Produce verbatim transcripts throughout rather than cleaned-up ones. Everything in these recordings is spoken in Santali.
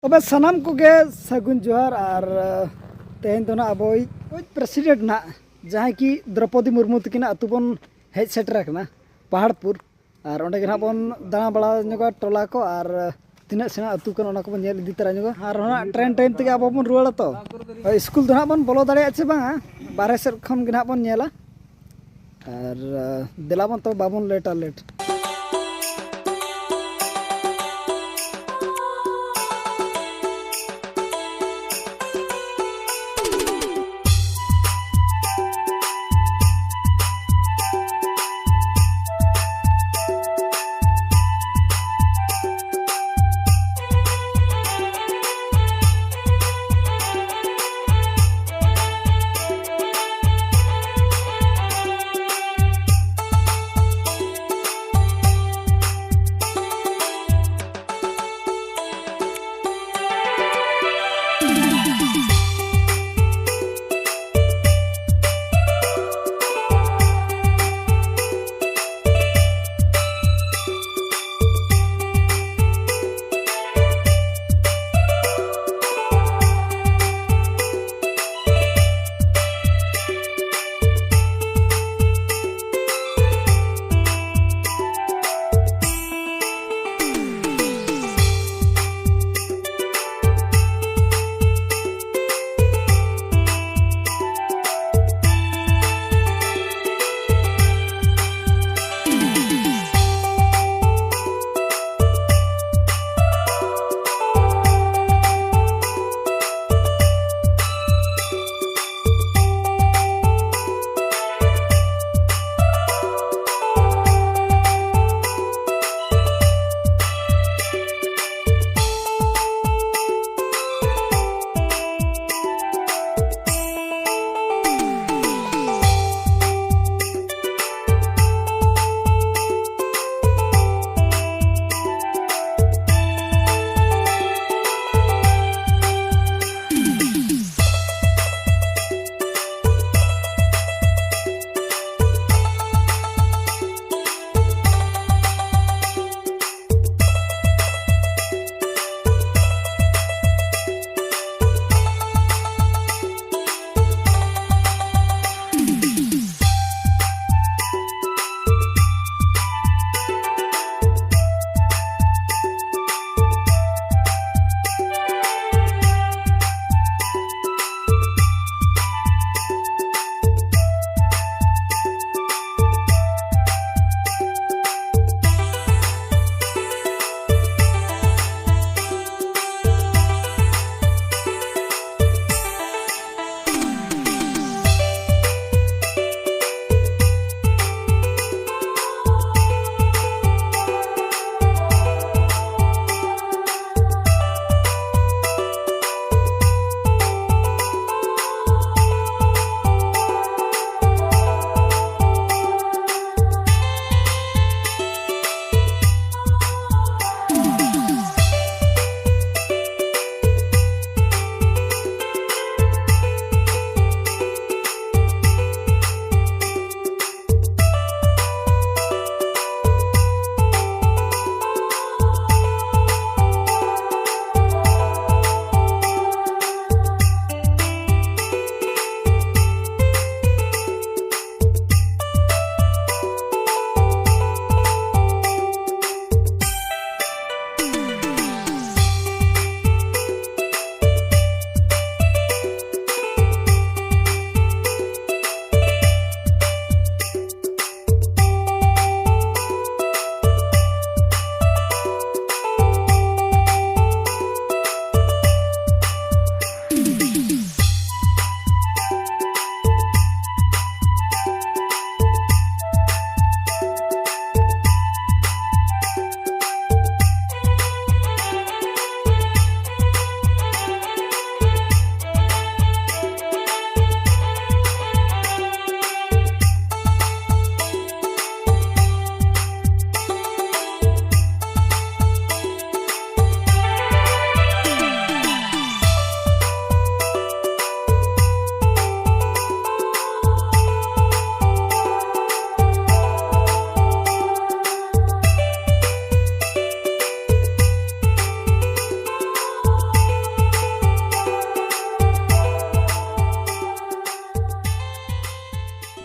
ᱛᱚᱵᱮ ᱥᱟᱱᱟᱢ ᱠᱚᱜᱮ ᱥᱟᱹᱜᱩᱱ ᱡᱚᱦᱟᱨ᱾ ᱟᱨ ᱛᱮᱦᱮᱧ ᱫᱚ ᱱᱟᱜ ᱟᱵᱚᱭᱤᱡ ᱯᱨᱮᱥᱤᱰᱮᱱᱴ ᱱᱟᱜ, ᱡᱟᱦᱟᱸᱭ ᱠᱤ ᱫᱨᱚᱯᱚᱫᱤ ᱢᱩᱨᱢᱩ ᱛᱟᱹᱠᱤᱱᱟᱜ ᱟᱹᱛᱩ ᱵᱚᱱ ᱦᱮᱡ ᱥᱮᱴᱮᱨ ᱟᱠᱟᱱᱟ, ᱯᱟᱦᱟᱲᱯᱩᱨ᱾ ᱟᱨ ᱚᱸᱰᱮ ᱜᱮ ᱱᱟᱜ ᱵᱚᱱ ᱫᱟᱬᱟ ᱵᱟᱲᱟ ᱧᱚᱜᱟ ᱴᱚᱞᱟ ᱠᱚ, ᱟᱨ ᱛᱤᱱᱟᱹᱜ ᱥᱮᱬᱟ ᱟᱹᱛᱩ ᱠᱟᱱᱟ ᱚᱱᱟ ᱠᱚᱵᱚᱱ ᱧᱮᱞ ᱤᱫᱤ ᱛᱟᱨᱟ ᱧᱚᱜᱟ᱾ ᱟᱨ ᱦᱚᱸ ᱱᱟᱜ ᱴᱨᱮᱱ ᱴᱟᱭᱤᱢ ᱛᱮᱜᱮ ᱟᱵᱚ ᱵᱚᱱ ᱨᱩᱣᱟᱹᱲᱟ ᱛᱚ᱾ ᱥᱠᱩᱞ ᱫᱚ ᱱᱟᱜ ᱵᱚᱱ ᱵᱚᱞᱚ ᱫᱟᱲᱮᱭᱟᱜᱼᱟ ᱪᱮ ᱵᱟᱝᱟ, ᱵᱟᱨᱦᱮ ᱥᱮᱫ ᱠᱷᱚᱱ ᱜᱮ ᱱᱟᱜ ᱵᱚᱱ ᱧᱮᱞᱟ᱾ ᱟᱨ ᱫᱮᱞᱟ ᱵᱚᱱ ᱛᱚᱵᱮ ᱵᱟᱵᱚᱱ ᱞᱮᱴᱟ ᱞᱮᱴ᱾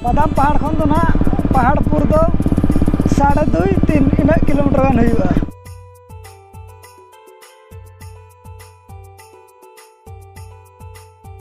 ᱵᱟᱫᱟᱢ ᱯᱟᱦᱟᱲ ᱠᱷᱚᱱ ᱫᱚ ᱱᱟᱦᱟᱜ ᱯᱟᱦᱟᱲᱯᱩᱨ ᱫᱚ ᱥᱟᱲᱮ ᱫᱩᱭ ᱛᱤᱱ ᱤᱱᱟᱹᱜ ᱠᱤᱞᱳᱢᱤᱴᱟᱨ ᱜᱟᱱ ᱦᱩᱭᱩᱜᱼᱟ᱾